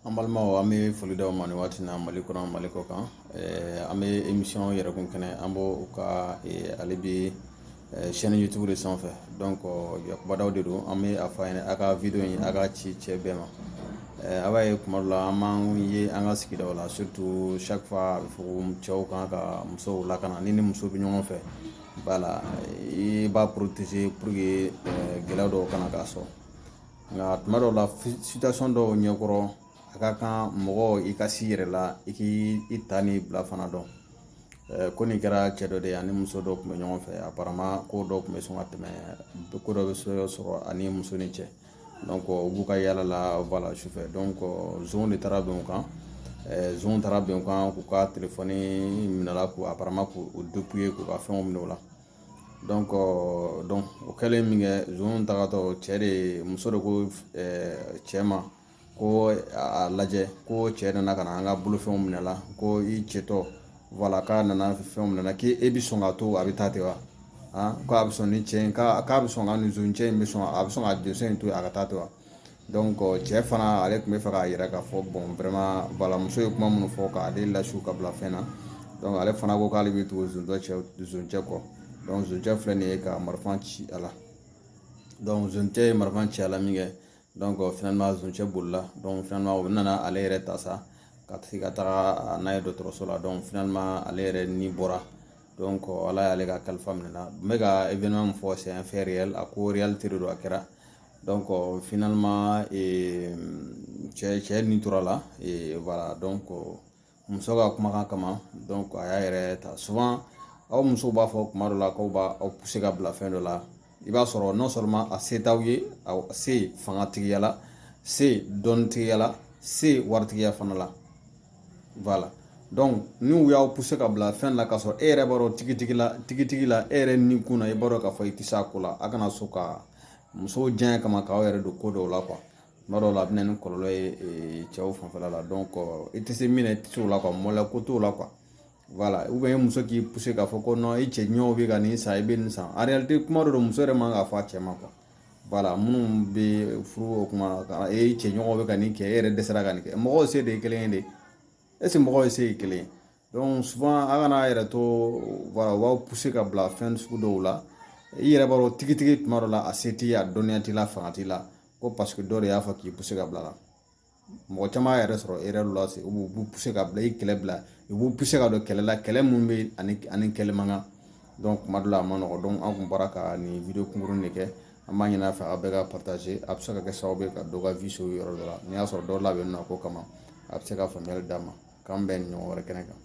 An balimaw, an bɛ foli d'aw ma nin waati in na, Mali kɔnɔ, Mali kɔ kan. An bɛ émission Yɛrɛkun Kɛnɛ, an b'o ka ale bi chaîne YouTube de sanfɛ. Donc Yakuba Daw de don. An bɛ a fɔ a ɲɛna, a ka vidéo in, a ka ci cɛ bɛɛ ma. A b'a ye kuma dɔ la, an b'an ye an ka sigidaw la, surtout chaque fois a bɛ fɔ ko cɛw kan ka musow lakana. Ni muso bɛ ɲɔgɔn fɛ, voilà, i b'a protéger pour que gɛlɛya dɔw kana k'a sɔrɔ. Nka tuma dɔw la, situation dɔw ɲɛkɔrɔ, a ka kan mɔgɔ i ka s'i yɛrɛ la, i k'i ta n'i bila fana dɔn. Ko nin kɛra cɛ dɔ de ye, ani muso dɔ tun bɛ ɲɔgɔn fɛ. Apparemment ko dɔw tun bɛ sɔn ka tɛmɛ, ko dɔ bɛ se sɔrɔ ani muso ni cɛ. Donc u b'u ka yala la, voilà, sufɛ. Donc zon de taara bɛn u kan, zon taara bɛn u kan k'u ka telefɔni minɛ, k'u apparemment k'u dépouiller, k'u ka fɛnw minɛ u la. Donc o kɛlen min kɛ, zon tagatɔ, cɛ de, muso de ko cɛ ma ko a lajɛ ko cɛ nana ka na an ka bolofɛnw minɛ la, ko i cɛtɔ, voilà, k'a nana fɛnw minɛ la, k'e bɛ sɔn ka to a bɛ taa ten wa? Ko a bɛ sɔn ni cɛ in, k'a bɛ sɔn ka nin zon cɛ in bɛ sɔn, a bɛ sɔn ka donso in to yen a ka taa ten wa? Donc cɛ fana, ale tun bɛ fɛ k'a yira k'a fɔ bon, vraiment, voilà, muso ye kuma minnu fɔ k'ale lasu ka bila fɛn na. Donc ale fana ko k'ale bɛ tugu zoncɛ, zoncɛ kɔ. Donc zoncɛ filɛ nin ye ka marifa ci a la. Donc zoncɛ ye marifa ci a la min kɛ, donc finalement zoncɛ bolila. Donc finalement u nana ale yɛrɛ ta sa ka se ka taga n'a ye dɔgɔtɔrɔso la. Donc finalement ale yɛrɛ ni bɔra. Donc Ala y'ale ka kalifa minɛ na. N bɛ ka événement min fɔ, c'est un fait réel, a ko réalité de don, a kɛra. Donc finalement cɛ ni tora la, voilà. Donc muso ka kumakan kama, donc a y'a yɛrɛ ta. Souvent aw musow b'a fɔ kuma dɔ la k'aw b'a pousser ka bila fɛn dɔ la. I b'a sɔrɔ non seulement a se t'aw ye, a se fangatigiya la, se dɔnnitigiya la, se waritigiya fana la, voilà. Donc n'u y'aw pousser ka bila fɛn la, k'a sɔrɔ e yɛrɛ b'a dɔn tigitigi la, tigitigi la, e yɛrɛ ni kun na, i b'a dɔn k'a fɔ i tɛ se a ko la, a kana sɔn ka musow diyaɲɛ kama k'aw yɛrɛ don ko dɔw la quoi. Tuma dɔw la, a bɛ na ni kɔlɔlɔ ye cɛw fanfɛla la. Donc i tɛ se min na, i tɛ se o la quoi, maloya ko t'o la quoi, voilà. Ou bien muso k'i pousser k'a fɔ ko non, i cɛ ɲɔgɔnw bɛ ka nin san, i bɛ nin san. En réalité, kuma dɔ don, muso yɛrɛ man k'a fɔ a cɛ ma quoi, voilà. Minnu bɛ furu o kuma, e cɛ ɲɔgɔnw bɛ ka nin kɛ, e yɛrɛ dɛsɛra ka nin kɛ, mɔgɔw se de ye kelen ye de. Est ce que mɔgɔw ye se ye kelen ye? Donc souvent a kana yɛrɛ to, voilà, u b'aw pousser ka bila fɛn sugu dɔw la. I yɛrɛ b'a dɔn tigitigi, tuma dɔ la a se t'i ye, a dɔnniya t'i la, fanga t'i la, ko parce que dɔ de y'a fɔ k'i pousser ka bila la. Mɔgɔ caman y'a yɛrɛ sɔrɔ erreur la, u b'u pousser ka bila i kɛlɛ bila, u b'u pousser ka don kɛlɛ la, kɛlɛ mun bɛ ani kɛlɛ man kan. Donc kuma dɔ la, a ma nɔgɔn. Donc an kun bɔra ka nin vidéo kunkurunin de kɛ. An b'a ɲini a fɛ, aw bɛɛ ka partager. A bɛ se ka kɛ sababu ye ka dɔ ka vie sauver yɔrɔ dɔ la. N'i y'a sɔrɔ dɔw labɛnnen don a ko kama, a bɛ se ka faamuyali d'a ma. K'an bɛn nin ɲɔgɔn wɛrɛ kɛnɛ kan.